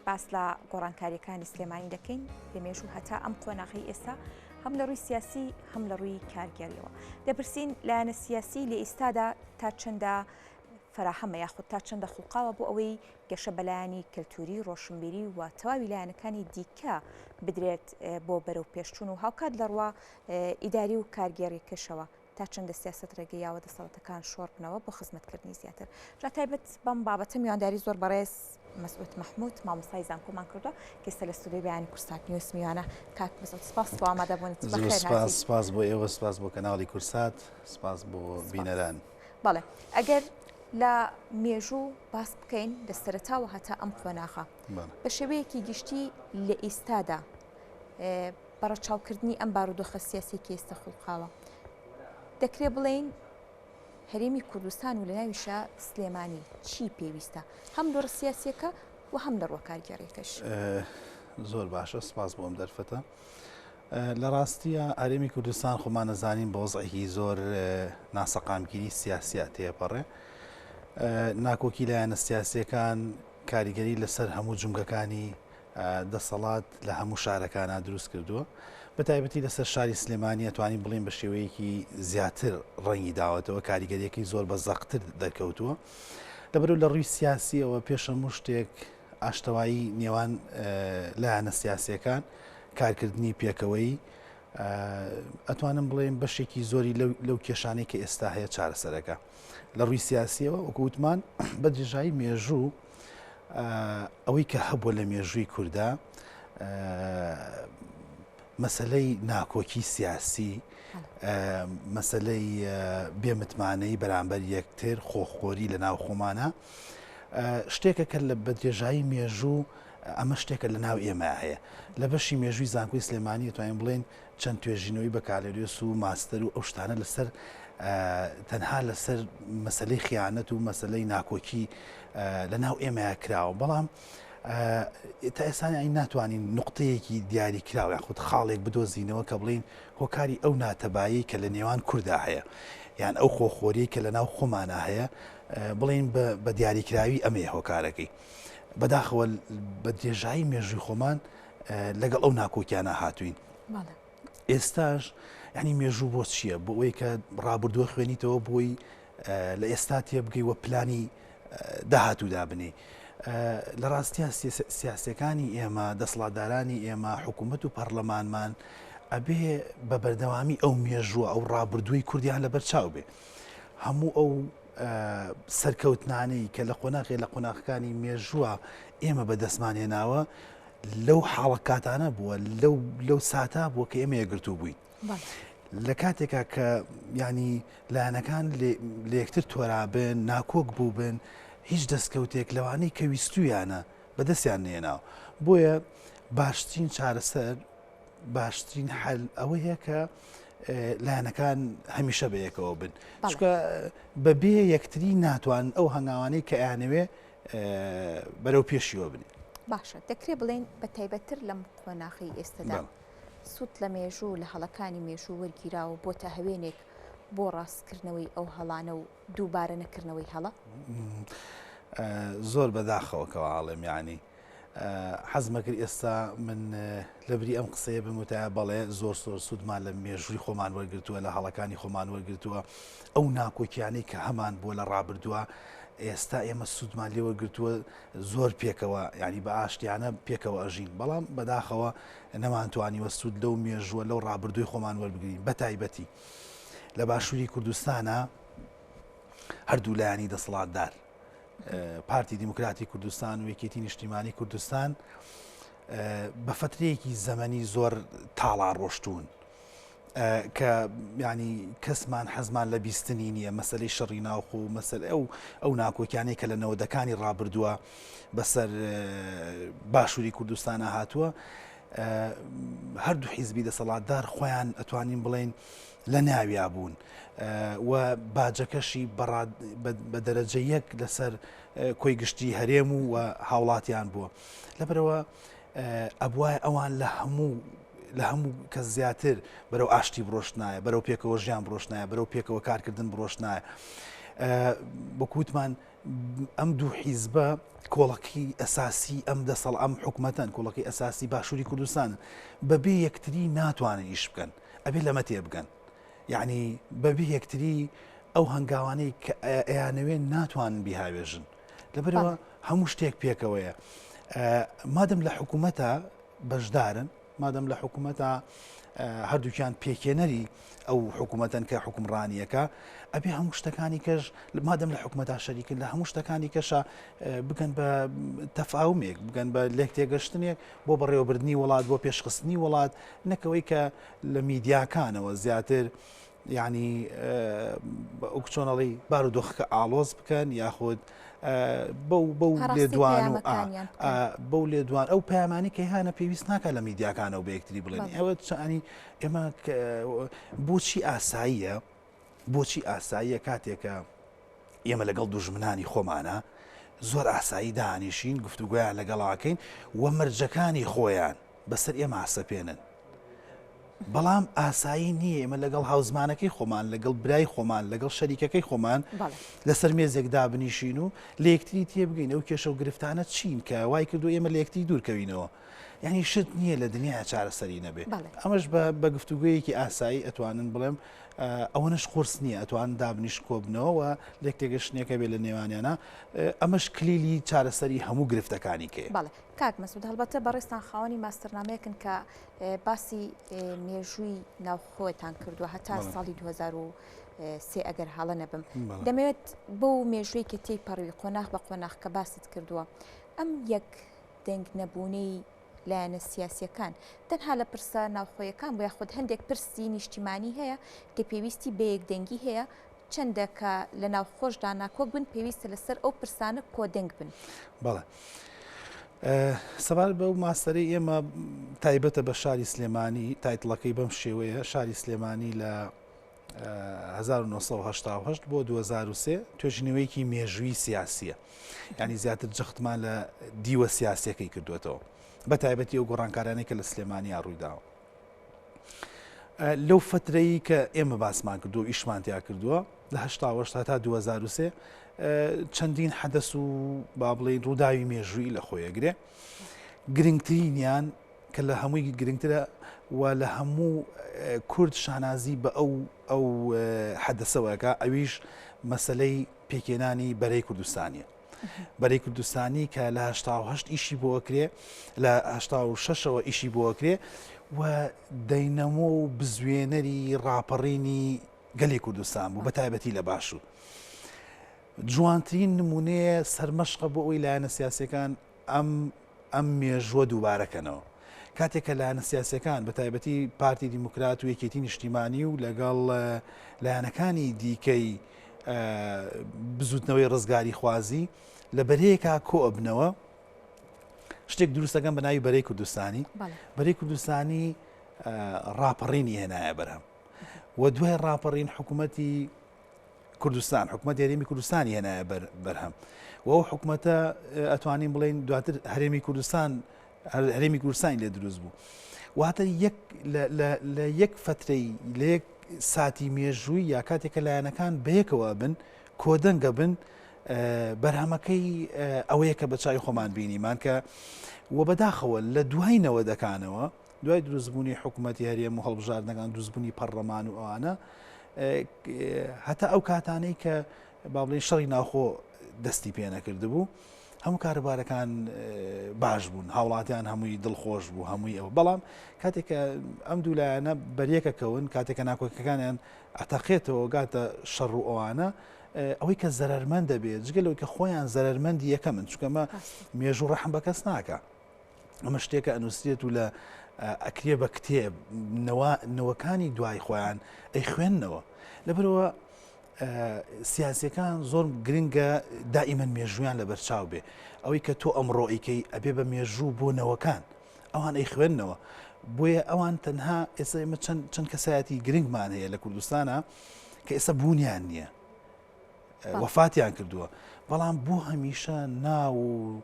باس لە گۆڕانکاریەکانی سلێمانی دەکەین لە مێژوو هەتا ئەم قۆناغی ئێستا هەم لە ڕووی سیاسی هەم لە ڕووی کارگێڕیەوە. دەپرسین لایەنە سیاسی لە ئیستادا تا چەندە فەراهەمە یاخود تا چەندە خوڵقاوە بۆ ئەوەی گەشە بە لایەنی کەلتوری، ڕۆشنبیری و تەواوی لایەنەکانی دیکە بدرێت بۆ بەرەو پێشچوون و هاوکات لە ڕووە ئیداری و کارگێڕیکەشەوە تا چەندە سیاسەت ڕێگەی یاوە دەسەڵاتەکان شۆڕ بنەوە بۆ خزمەتکردنی زیاتر. جا تایبەت بەم بابەتە میوانداری زۆر بەڕێز مەسعود مەحمود مامۆستای زانکۆمان کردووە کە ئێستا لە ستۆدیۆی بەیانی کوردسات نیوز میوانە. کاک مەسعود سپاس بۆ ئامادەبوونت. زۆر بەخێر سپاس، هاتی. سپاس بۆ ئێوە، سپاس بۆ کەناڵی کوردسات، سپاس بۆ سپاس. بینەران. بەڵێ ئەگەر لە مێژوو باس بکەین لە سەرەتاوە هەتا ئەم قۆناغە بەڵێ. بە شێوەیەکی گشتی لە ئیستادا بە ڕەچاوکردنی ئەم بارودۆخە سیاسیەی کە ئێستا خوڵقاوە دەکرێ بڵێین هەرێمی کوردستان و لەناویشا سلێمانی چی پێویستە هەم لە ڕووە سیاسیەکە و هەم لە ڕووە کارگێڕیەکەش؟ زۆر باشە سپاس بۆ ئەم دەرفەتە. لە ڕاستیە هەرێمی کوردستان خۆمان ئەزانین بە وەزعێکی زۆر ناسەقامگیری سیاسیە تێپەڕێ. ناکۆکی لایەنە سیاسیەکان کاریگەری لەسەر هەموو جومگەکانی دەسەڵات لە هەموو شارەکانا دروست کردووە بە تایبەتی لەسەر شاری سلێمانی ئەتوانین بڵێین بە شێوەیەکی زیاتر ڕەنگی داوەتەوە کاریگەریەکەی زۆر بە زەقتر دەرکەوتووە لەبەرو لە ڕووی سیاسیەوە پێش هەموو شتێک ئاشتەوایی نێوان لایەنە سیاسیەکان کارکردنی پێکەوەی ئەتوانم بڵێم بەشێکی زۆری لەو کێشانەی کە ئێستا هەیە چارەسەرەکە لە ڕووی سیاسیەوە وەکو وتمان بە درێژایی مێژوو ئەوەی کە هەبووە لە مێژووی کوردا مەسلەی ناکۆکی سیاسی مەسلەی بێمتمانەی بەرامبەر یەکتر خۆخۆری لە ناو خۆمانە شتێکە کە لە بەدرێژایی مێژوو ئەمە شتێکە لە ناو ئێمە هەیە لە بەشی مێژووی زانکۆی سلێمانی توانین بڵێن چەند توێژینەوەی بەکالۆریۆس و ماستەر و ئەو شتانە لەسەر تەنها لەسەر مەسلەی خیانەت و مەسلەی ناکۆکی لە ناو ئێمەیا کراوە بەڵام تا ئێستا ئەی ناتوانین نقطەیەکی دیاری کراوە یاخود خاڵێک بدۆزینەوە کە بڵین هۆکاری ئەو ناتەبایی کە لە نێوان کوردا هەیە یان ئەو خۆخۆری کە لە ناو خۆمانە هەیە بڵین بە دیاریکراوی ئەمەیە هۆکارەکەی بەداخەوە بە درێژایی مێژووی خۆمان لەگەڵ ئەو ناکۆکیانە هاتوین ئێستاش ینی مێژوو بۆ چییە بۆ ئەوەی کە ڕابردووە خوێنیتەوە بۆی لە ئێستا تێبگەی وە پلانی داهاتوو دابنێ. لە ڕاستیا سیاسەکانی ئێمە دەسەڵاتدارانی ئێمە حکوومەت و پەرلەمانمان ئەبێ بە بەردەوامی ئەو مێژووە ئەو ڕابردووی کوردیان لەبەر چاو بێ هەموو ئەو سەرکەوتنانەی کە لە قۆناغێ لە قۆناغەکانی مێژووە ئێمە بەدەستمان هێناوە لەو حاڵە کاتانە بووە لەو لەو ساتا بووە کە ئێمە یەکگرتوو بووین لە کاتێکا کە ینی لایەنەکان لە یەکتر تۆرابن ناکۆک بووبن هیچ دەستکەوتێک لەوانەی کە ویستویانە بەدەستیان نێناوە بۆیە باشترین چارەسەر باشترین حل ئەوەیە کە لایەنەکان هەمیشە بەیەکەوە بن چکە بەبێ یەکتری ناتوان ئەو هەنگاوانەی کە ئەیانەوێ بەرەو پێشیوە بنێ. باشە دەکرێ بڵێین بە تایبەتتر لەم قۆناغەی ئێستەدا سوود لە مێژوو و لە هەڵەکانی مێژوو وەرگیراوە بۆتە هەوێنێک بۆ ڕاستکردنەوەی ئەو هەڵانە و دووبارە نەکردنەوەی هەڵە؟ زۆر بەداخەوە کەوا ئەڵێم یانی حەزمەکرد ئێستا من لەبری ئەم قسەیە بموتایە بەڵێ زۆر زۆر سوودمان لە مێژووی خۆمان وەرگرتووە لە هەڵەکانی خۆمان وەرگرتووە ئەو ناکۆکیانەی کە هەمان بووە لە ڕابردووە ئێستا ئێمە سوودمان لێ وەرگرتووە زۆر پێکەوە ینی بە ئاشتیانە پێکەوە ئەژین بەڵام بەداخەوە نەمانتوانیوە سوود لەو مێژووە لەو ڕابردووی خۆمان وەربگرین بە تایبەتی لە باشووری کوردستانە هەردوو لایەنی دەسەڵاتدار پارتی دیموکراتی کوردستان و یەکێتی نیشتیمانی کوردستان بە فترەیەکی زەمەنی زۆر تاڵا ڕۆشتوون کە ینی کەسمان حەزمان لە بیستنی نییە مەسلەی شەڕی ناوخۆ و مەسل ئەو ئەو ناکۆکیانەی کە لە نەوەدەکانی ڕابردووە بەسەر باشووری کوردستانە هاتووە هەردوو حیزبی دەسەڵاتدار خۆیان ئەتوانین بڵین لە ناویا بوون و باجەکەشی بە دەرەجە یەک لەسەر کۆی گشتی هەرێم و هاوڵاتیان بووە لەبەرەوە ئەبواە ئەوان لە هەموو لە هەموو کەس زیاتر بەرەو ئاشتی بڕۆشتنایە بەرەو پێکەوە ژیان بڕۆشتنایە بەرەو پێکەوە کارکردن بڕۆشتنایە. وەکوتمان ئەم دوو حیزبە کۆڵەکەی ئەساسی ئەم دەسەڵ ئەم حکومەتەن کۆڵەکەی ئەساسی باشووری کوردستان بەبێ یەکتری ناتوانن ئیش بکەن ئەبێ لەمە تێبگەن یعنی بەبێ یەکتری ئەو هەنگاوانەی کە ئەیانەوێ ناتوانن بیهاوێژن لەبەرەوە هەموو شتێک پێکەوەیە مادەم لە حکوومەتە بەشدارن مادەم لە حکوومەتە هەردووکیان پێکێنەری ئەو حکوومەتەن کە حکومڕانیەکە ئەبێ هەموو شتەکانی کەش مادەم لە حکوومەتا شەریکن لە هەموو شتەکانی کەشە بگەن بە تەفاومێک بگەن بە لێک تێگەشتنێک بۆ بەڕێوەبردننی وڵات بۆ پێشخستنی وڵات نەکەوەی کە لە میدیاکانەوە زیاتر یانی وەک چۆن ئەڵێی بارودۆخەکە ئاڵۆز بکەن یاخود بەو بەو لێدوان و بەو لێدوان ئەو پەیامانی کە هەیانە پێویست ناکات لە میدیاکانەوە بە یەکتری بڵێن ئەوە چانی ئێمە بۆچی ئاساییە بۆچی ئاساییە کاتێکە ئێمە لەگەڵ دوژمنانی خۆمانە زۆر ئاسایی دانیشین گفتوگۆیان لەگەڵاکەین و مەرجەکانی خۆیان بەسەر ئێمە ئاسەپێنن. بەڵام ئاسایی نییە ئێمە لەگەڵ هاوزمانەکەی خۆمان لەگەڵ برای خۆمان لەگەڵ شەریکەکەی خۆمان لەسەر مێزێک دابنیشین و لە یەکتری تێبگەین ئەو کێشە و گرفتانە چین کە وای کردو ئێمە لە یەکتری دوورکەوینەوە یعنی شت نییە لە دنیا چارەسەری نەبێ ئەمەش بە گفتوگویەکی ئاسایی ئەتوانن بڵێم ئەوەنەش قورس نییە ئەتوان دابنیش کۆبنەوە و لێک تێگەشتنێکە بێ لە نێوانیانە ئەمەش کلیلی چارەسەری هەموو گرفتەکانی کەیە. کاک مەسعود هەڵبەتە بەڕێزتان خاوەنی ماستەرنامەیەکن کە باسی مێژووی ناوخۆتان کردووە هەتا ساڵی 2003 ئەگەر هەڵە نەبم دەمەوێت بەو مێژووی کە تێی پەڕوی قۆناغ بە قۆناغ کە باست کردووە ئەم یەک دەنگ نەبوونەی لایەنە سیاسیەکان تەنها لە پرسە ناوخۆیەکان بۆ یاخود هەندێک پرسی نیشتیمانی هەیە کە پێویستی بە یەکدەنگی هەیە چەندە کە لە ناوخۆشدا ناکۆک بن پێویستە لەسەر ئەو پرسانە کۆدەنگ بن. بەڵێ. سەبارەت بەو ماستەرەی ئێمە تایبەتە بە شاری سلێمانی title ەکەی بەم شێوەیە شاری سلێمانی لە 1970 بۆ 2003 توێژینەوەیەکی مێژووی سیاسیە ینی زیاتر جەختمان لە دیوە سیاسەکەی کردوێتەوە بە تایبەتی ئەو گۆڕانکارانەی کە لە سلێمانیا ڕوویداوە لەو فترەی کە ئێمە باسمان کردو ئیشمان تیا کردووە لە هەشتاوەشت هەتا 2023 چەندین حەدەس و با بڵێین ڕووداوی مێژووی لە خۆی ئەگرێ گرنگترینیان کە لە هەمووی گرنگترە و لە هەموو کورد شانازی بە ئەو ئەو حەدەسەوەکە ئەویش مەسلەی پێکێنانی بەرەی کوردستانیە. بەرەی کوردستانی کە لە هەشت ئیشی بۆ ئەکرێ لە شەشەوە ئیشی بۆ ئەکرێ و دەینەمۆ و بزوێنەری ڕاپەڕینی گەلی کوردستان بوو بە تایبەتی لە باشوور. جوانترین نمونەیە سەرمەشقە بۆ ئەوەی لایەنە سیاسەکان ئەم ئەم مێژووە دووبارەکەنەوە. کاتێک کە لایەنە سیاسەکان بە تایبەتی پارتی دیموکرات و یەکێتی نیشتیمانی و لەگەڵ لایەنەکانی دیکەی بزوتنەوەی ڕزگاری خوازی لە بەرەیەکا کۆ ئەبنەوە شتێک دروستەکەن بە ناوی بەرەی کوردستانی بەرەی کوردستانی ڕاپەڕینی هێنایە بەرهەم و دوای ڕاپەڕین حکوومەتی کوردستان حکوومەت هەرێمی کوردستانی هێنایە بەرهەم و ئەو حکوومەتە ئەتوانین بڵین دواتر هەرێمی کوردستان هەرێمی کوردستانی لێ دروست بوو واتە یەک لە یەک فترەی لە یەک ساتی مێژووی یا کاتێک کە لایەنەکان بەیەکەوە بن کۆدەنگە بن بەرهەمەکەی ئەوەیە کە بە چای خۆمان بینیمان کە و بەداخەوە لە دوای نەوەدەکانەوە دوای دروستبوونی حکوومەتی هەرێم و هەڵبژاردنەکان دروستبوونی پەرلەمان و ئەوانە هەتا ئەو کاتانەی کە با بڵێن شەڕی ناوخۆ دەستی پێ نەکردبوو هەموو کاروبارەکان باش بوون هاوڵاتیان هەمووی دڵخۆش بوو هەمووی ئەوە بەڵام کاتێک کە ئەم دوو لایەنە بەریەکە کەون کاتێک کە ناکۆکەکانیان ئەتەقێتەوە گاتە شەڕ و ئەوانە ئەوەی کە زەرمەند دەبێت جگە لەوەی کە خۆیان زەرمەندی یەکەمن چونکەمە مێژوو ڕەحم بە کەس ناکە ئەمە شتێکە ئەنووسرێت و لە ئەکرێ بە کتێب نەوەکانی دوای خۆیان ئەی خوێندنەوە لەبەرەوە سیاسەکان زۆر گرنگە دائیمەن مێژوویان لە بەرچاو بێ ئەوەی کە تۆ ئەمڕۆ ئەیکەی ئەبێ بە مێژوو بۆ نەوەکان ئەوان ئەی خوێندنەوە بۆیە ئەوان تەنها ئێستا ئێمە چەند چەند کەسایەتی گرنگمان هەیە لە کوردستانە کە ئێستا بوونیان نییە وەفاتیان کردووە بەڵام بۆ هەمیشە ناو و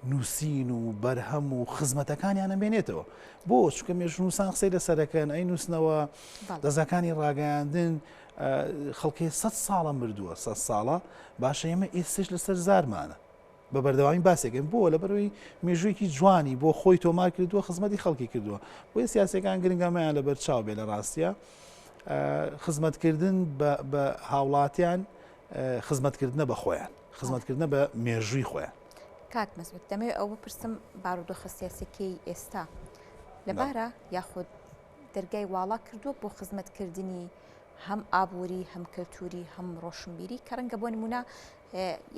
نووسین و بەرهەم و خزمەتەکانیان ئەمێنێتەوە. بۆ؟ چونکە مێژوونووسان قسەی لەسەر ئەکەن، ئەینووسنەوە، دەزگاکانی ڕاگەیاندن، خەڵکێ سەد ساڵە مردووە، سەد ساڵە، باشە ئێمە ئێستش لەسەر زارمانە. بە بەردەوامی باسێکن بۆ لەبەرەوەی مێژوویەکی جوانی بۆ خۆی تۆمار کردووە خزمەتی خەڵکی کردووە بۆیە سیاسەکان گرنگەمەیان لەبەر چاو بێ لە ڕاستە خزمەتکردن بە هاوڵاتیان خزمەتکردنە بە خۆیان خزمەتکردنە بە مێژووی خۆیان. کاک مەسعود دەمەوێت ئەوە بپرسم بارودۆخە سیاسیەکەی ئێستا لەبارە یاخود دەرگای واڵا کردووە بۆ خزمەتکردنی هەم ئابووری هەم کەلتوری هەم ڕۆشنبیری کە ڕەنگە بۆ نمونە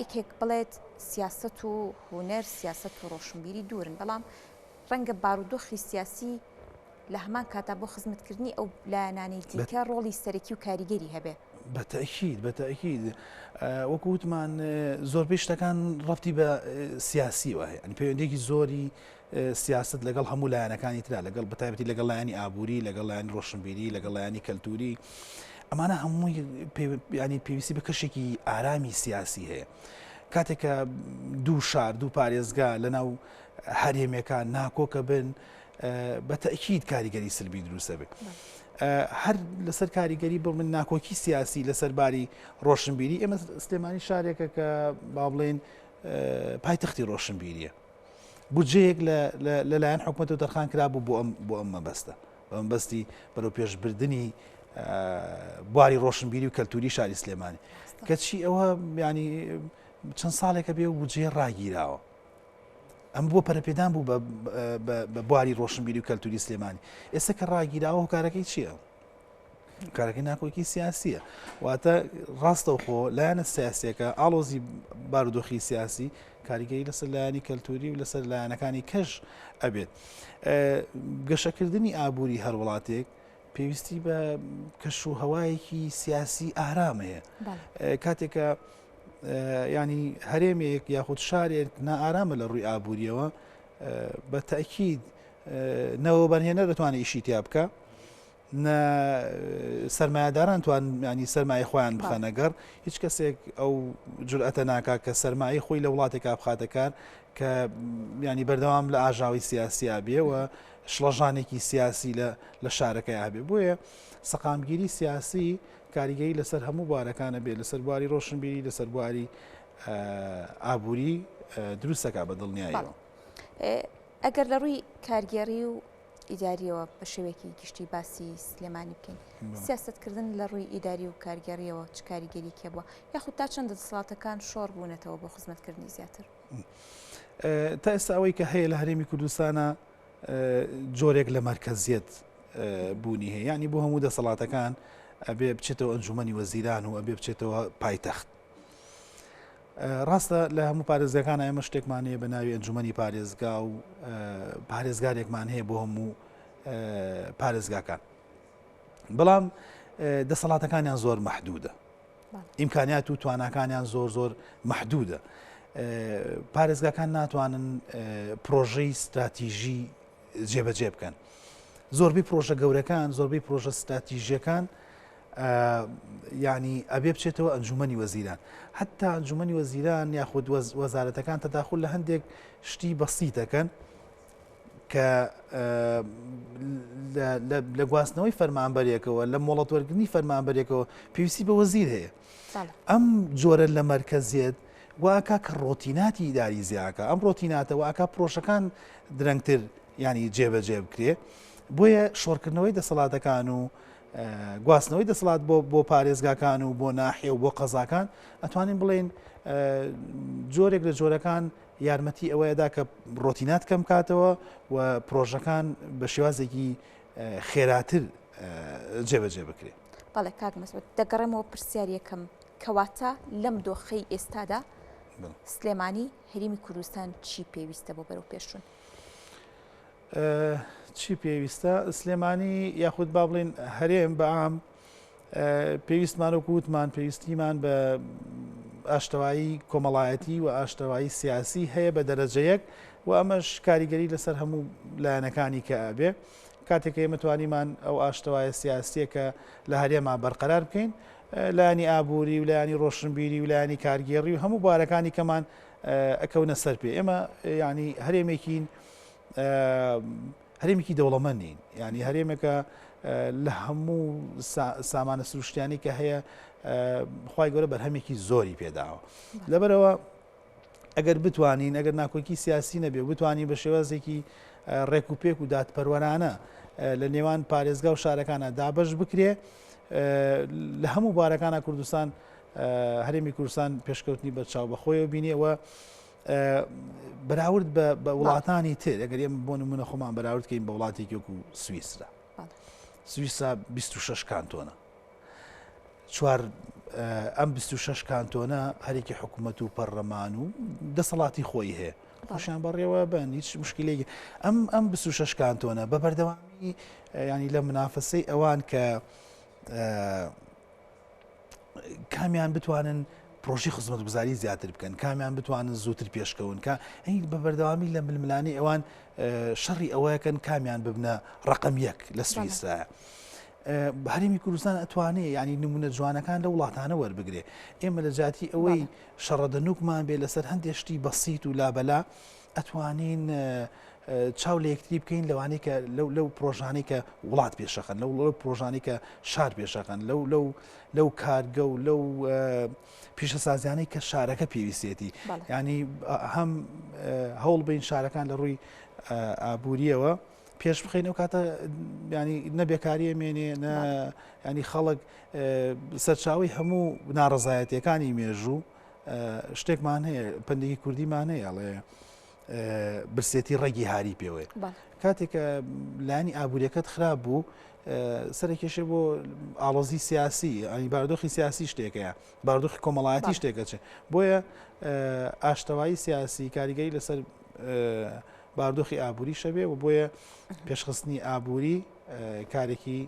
یەکێک بڵێت سیاست و هونەر سیاست و ڕۆشنبیری دوورن بەڵام ڕەنگە بارودۆخی سیاسی لە هەمان کاتا بۆ خزمەتکردنی ئەو لایەنانەی دیکە ڕۆڵی سەرەکی و کاریگەری هەبێ. بە تەئکید، بە تەئکید. وەکو وتمان زۆربەی شتەکان ڕەبتی بە سیاسیەوە هەیە. یانی پەیوەندییەکی زۆری سیاسەت لەگەڵ هەموو لایەنەکانی ترا، لەگەڵ بە تایبەتی لەگەڵ لایەنی ئابووری، لەگەڵ لایەنی ڕۆشنبیری، لەگەڵ لایەنی کەلتووری. ئەمانە هەمووی ینی پێویستی بە کەشێکی ئارامی سیاسی هەیە. کاتێک کە دوو شار، دوو پارێزگا لەناو هەرێمێکا ناکۆکە بن، بە تەئکید کاریگەری سلبی دروست دەبێت. هەر لەسەر کاریگەری بڵ من ناکۆکی سیاسی لەسەر باری ڕۆشنبیری ئێمە سلێمانی شارێکە کە با بڵێن پایتەختی ڕۆشنبیریە بودجەیەک لەلایەن حکومەت و تەرخان کرابوو بۆ ئەم بۆ ئەم مەبەستە بە مەبەستی بەرەو پێشبردننی بواری ڕۆشنبیری و کەلتوری شاری سلێمانی کەچی ئەوە ینی چەند ساڵێکە بێ و بودجەیە ڕاگیراوە ئەم بۆ پەرەپێدان بوو بە بواری ڕۆشنبیری و کەلتوری سلێمانی ئێستا کە ڕاگیراوە هۆکارەکەی چییە؟ کارەکەی ناکۆکی سیاسیە واتە ڕاستەوخۆ لایەنە سیاسەکە ئاڵۆزی بارودۆخی سیاسی کاریگەری لەسەر لایەنی کەلتوری و لەسەر لایەنەکانی کەش ئەبێت گەشەکردنی ئابووری هەر وڵاتێک پێویستی بە کەش و هەوایەکی سیاسی ئارام هەیە کاتێکە ینی هەرێمێک یاخود شارێک نائارامە لە ڕووی ئابووریەوە بە تەکیید نەوە بەرهێنەر دەتوانێت ئیشی تیا بکە نە سرمایهداران توان ینی سرمایه خۆیان بخەنە گەڕ هیچ کەسێک ئەو جورئەتە ناکا کە سرمایه خۆی لە وڵاتێکا بخاتە کار کە ینی بەردەوام لە ئاژاوی سیاسیا بێ و شڵەژانێکی سیاسی لە شارەکەی هەبێ بۆیە سەقامگیری سیاسی کاریگەری لەسەر هەموو بوارەکانە بێت لەسەر بواری ڕۆشنبیری لەسەر بواری ئابووری دروستەکە بە دڵنیایەوە. ئەگەر لە ڕووی کارگێڕی و ئیداریەوە بە شێوەیەکی گشتی باسی سلێمانی بکەین سیاستکردن لە ڕووی ئیداری و کارگێڕیەوە چ کاریگەریەکی هەبووە یاخود تا چەندە دەسەڵاتەکان شۆڕ بوونەتەوە بۆ خزمەتکردنی زیاتر؟ تا ئێستا ئەوەی کە هەیە لە هەرێمی کوردستانە جۆرێک لە مەرکەزیەت بوونی هەیە یعنی بۆ هەموو دەسەڵاتەکان ئەبێ بچێتەوە ئەنجومەنی وەزیران و ئەبێ بچێتەوە پایتەخت ڕاستە لە هەموو پارێزگاکان ئێمە شتێکمان هەیە بە ناوی ئەنجومەنی پارێزگا و پارێزگارێکمان هەیە بۆ هەموو پارێزگاکان بەڵام دەسەڵاتەکانیان زۆر مەحدودە ئیمکانیات و تواناکانیان زۆر زۆر مەحدودە. پارێزگاکان ناتوانن پرۆژەی ستراتیژی جێبەجێ بکەن. زۆربەی پرۆژە گەورەکان، زۆربەی پرۆژە ستراتیژیەکان ینی ئەبێ بچێتەوە ئەنجومەنی وەزیران. حتا ئەنجومەنی وەزیران یاخود وەزارەتەکان تەداخل لە هەندێک شتی بەسیتەکەن کە لە گواستنەوەی فەرمانبەرێکەوە لە مۆڵەت وەرگرتنی فەرمانبەرێکەوە پێویستی بە وەزیر هەیە ئەم جۆرە لە مەرکەزیەت واکا کە ڕۆتیناتی ئیداری زیاکە ئەم ڕۆتیناتە واکا پرۆژەکان درەنگتر ینی جێبەجێ بکرێ بۆیە شۆڕکردنەوەی دەسەڵاتەکان و گواستنەوەی دەسەڵات بۆ بۆ پارێزگاکان و بۆ ناحیە و بۆ قەزاکان ئەتوانین بڵێن جۆرێک لە جۆرەکان یارمەتی ئەوەیەدا کە ڕۆتینات کەم کاتەوە و پرۆژەکان بە شێوازێکی خێراتر جێبەجێ بکرێت. بەڵێ کاک مەسعود دەگەڕێمەوە پرسیار یەکەم کەواتە لەم دۆخەی ئێستادا سلێمانی هەرێمی کوردستان چی پێویستە بۆ بەرەو پێشچوون؟ چی پێویستە سلێمانی یاخود با بڵین هەرێم بەعام پێویستمان وەکو وتمان پێویستیمان بە ئاشتەوایی کۆمەڵایەتی و ئاشتەوایی سیاسی هەیە بە دەرەجە یەک و ئەمەش کاریگەری لەسەر هەموو لایەنەکانی کە ئەبێ کاتێک ئێمە توانیمان ئەو ئاشتەوایە سیاسیە کە لە هەرێما بەرقەرار بکەین لایەنی ئابووری و لایەنی ڕۆشنبیری و لایەنی کارگێڕی و هەموو بارەکانی کەمان ئەکەونە سەر پێ ئێمە ینی هەرێمێکین هەرێمێکی دەوڵەمەند نین ینی هەرێمێکە لە هەموو سامانە سروشتیانی کە هەیە خی گەورە بەرهەمێکی زۆری پێداوە لەبەرەوە ئەگەر بتوانین ئەگەر ناکۆکی سیاسی نەبێ بتوانین بە شێوازێکی ڕێک و پێک و دادپەروەرانە لە نێوان پارێزگا و شارەکانە دابەش بکرێ لە هەموو بارەکانە کوردستان هەرێمی کوردستان پێشکەوتنی بەرچاو بەخۆیەوە بینیەوە بەراورد بە وڵاتانی تر ئەگەر ئێمە بۆ نمونە خۆمان بەراورد کەین بە وڵاتێکی وەکو سویسرا سویسرا 26 کانتۆنە چوار ئەم 26 کانتۆنە هەرێکی حکوومەت و پەرلەمان و دەسەڵاتی خۆی هەیە خۆشیان بەڕێوە بن هیچ مشکلێکی ئەم ئەم 26 کانتۆنە بە بەردەوامی ینی لە منافەسەی ئەوان کە کامیان بتوانن پرۆژی خزمەتگوزاری زیاتر بکەن کامیان بتوانن زووتر پێشکەون کە هەی بە بەردەوامی لە ململانی ئەوان شەڕی ئەوەکەن کامیان ببنە ڕقم یەک لە سویسرایە. هەرێمی کوردستان ئەتوانێ ینی نمونە جوانەکان لە وڵاتانە وەربگرێ ئێمە لە جاتی ئەوەی شەڕەدەنوکمان بێ لەسەر هەندێک شتی بەسییت و لابەلا ئەتوانین چاو لە یەکتری بکەین لەوانەی کە لەو لەو پرۆژانەی کە وڵات پێشەخەن لەو لەو پرۆژانەی کە شار پێشەخەن لەو لەو لەو کارگە و لەو پیشەسازیانەی کە شارەکە پێویستێتی ینی هەم هەوڵ بین شارەکان لە ڕووی ئابووریەوە پێش بخەین ئەو کاتە ینی نە بێکاریە مێنێ نە ینی خەڵک سەرچاوی هەموو ناڕزایەتەکانی مێژوو شتێکمان هەیە پندێکی کوردیمان هەیە ئەڵێ برسێتی ڕەگی هاری پێوەیە کاتێک کە لایەنی ئابوووریەکەت خراپ بوو سەرکێشێ بۆ ئاڵۆزی سیاسی ئەنی بارودۆخی سیاسی شتێکەیە بارودۆخی کۆمەڵایەتی شتێکەچێ بۆیە ئاشتەوایی سیاسی کاریگەری لەسەر بارودۆخی ئابووری شەبێ و بۆیە پێشخستنی ئابووری کارێکی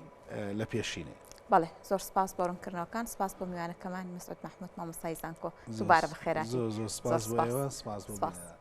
لە پێشینێ. بەڵێ زۆر سپاس بۆ ڕوونکردنەوەکان سپاس بۆ میوانەکەمان مەسعود مەحمود مامۆستای زانکۆ دووبارە بەخێرهاتی زۆر زۆر سپاس بۆ ئێوە سپاس بۆ سپاس. بینەران.